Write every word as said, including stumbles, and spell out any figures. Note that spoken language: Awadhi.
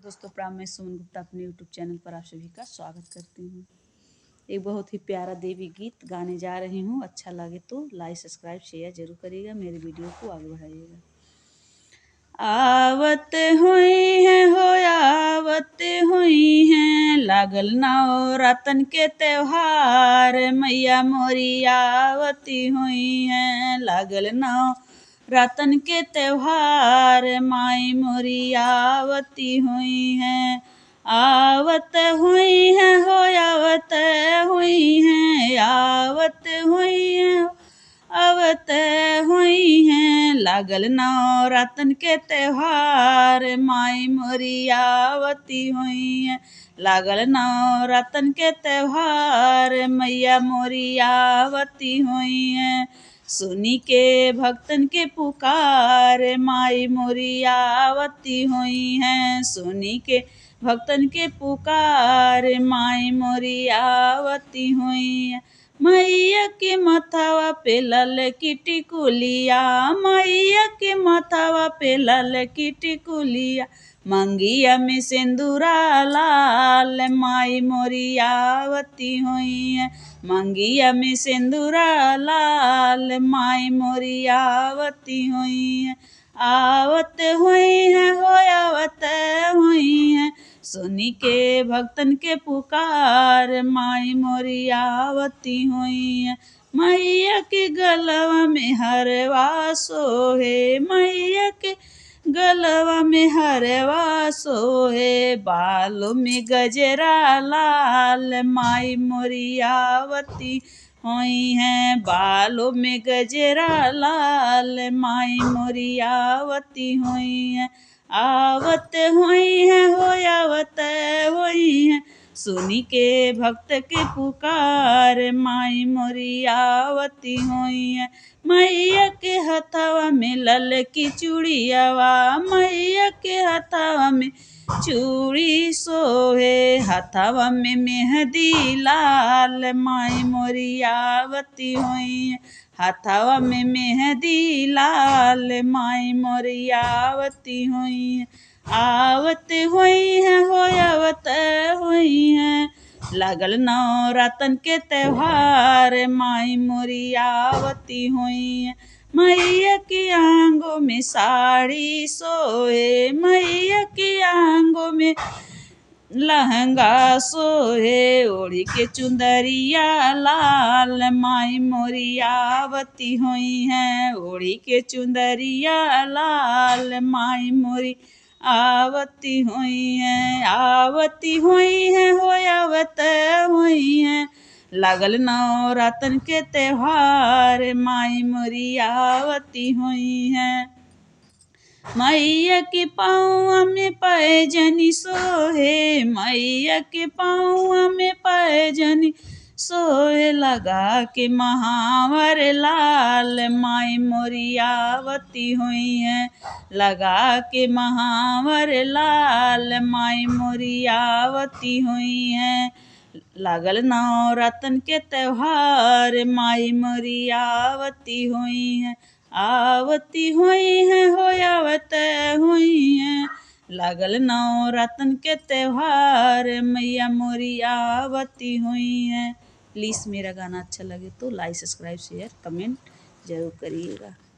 दोस्तों प्रणाम, मैं सुमन गुप्ता अपने YouTube चैनल पर आप सभी का स्वागत करती हूँ। एक बहुत ही प्यारा देवी गीत गाने जा रही हूँ। अच्छा लगे तो like, subscribe, share जरूर करिएगा। मेरे वीडियो को आगे बढ़ाइएगा। आवत होइहैं हो, आवत होइहैं, लागल नवरातन के त्योहार, मैया मोरी आवती होइहैं, लागल नवरातन के त्योहार, माई मोरी आवती होइहैं। आवत होइहैं हो, आवत होइहैं, आवत होइहैं हो, आवत होइहैं, लागल नवरातन के त्योहार, माई मोरी आवती होइहैं, लागल नवरातन के त्योहार, मैया मोरी आवती होइहैं। सुनी के भक्तन के पुकार, माई मोरी आवती होइहैं, सुनी के भक्तन के पुकार, माई मोरी आवती होइहैं। मैया के मथवा पे ललकी टिकुलिया, मैया के मथवा पे ललकी टिकुलिया, मंगिया में सिंदूरा लाल, माई मोरी आवती होइहैं, मंगिया में सिंदूरा लाल, माई मोरी आवती होइहैं। आवत होइहैं हो, आवत होइहैं, सुनी के भक्तन के पुकार, माई मोरी आवती होइहैं। मैया के गलवा में हरवा सोहे, मैया के गलवा में हरवा सोहे, बालों में गजरा लाल, माई मोरी आवती होइहैं, बालों में गजरा लाल, माई मोरी आवती होइहैं। आवत होइहैं हो, आवत होइहैं, सुनी के भक्त के पुकार, माई मोरी आवती होइहैं। मैया के हथवा में ललकी चूड़ियावा, मैया के हथवा में चूड़ी सोहे, हथवा में मेहंदी लाल, माई मोरी आवती होइहैं, हथवा में मेहंदी लाल, माई मोरी आवती होइहैं। आवत होइहैं हो, आवत होइहैं, लागल नवरातन के त्योहार, माई मोरी आवती होइहैं। मैया के आंगों में साड़ी सोहे, मैया के आंगों में लहंगा सोहे, ओढ़ी के चुंदरिया लाल, माई मोरी आवती होइहैं, ओढ़ी के चुंदरिया लाल, माई मोरी आवती होइहैं, आवती होइहैं हो, आवत होइहैं, लागल नवरातन के त्योहार, माई मोरी आवती होइहैं। मैया के पाँव में पैजनी सोहे, मैया के पाँव में पैजनी सोहे, लगा के महावर लाल, माई मोरी आवती होइहैं, लगा के महावर लाल, माई मोरी आवती होइहैं। लागल नवरातन के त्योहार, माई मोरी आवती होइहैं, आवती होइहैं हो, आवत होइहैं, लागल नवरातन के त्योहार, मैया मोरी आवती होइहैं। Please मेरा गाना अच्छा लगे तो like, subscribe, share, comment जरूर करिएगा।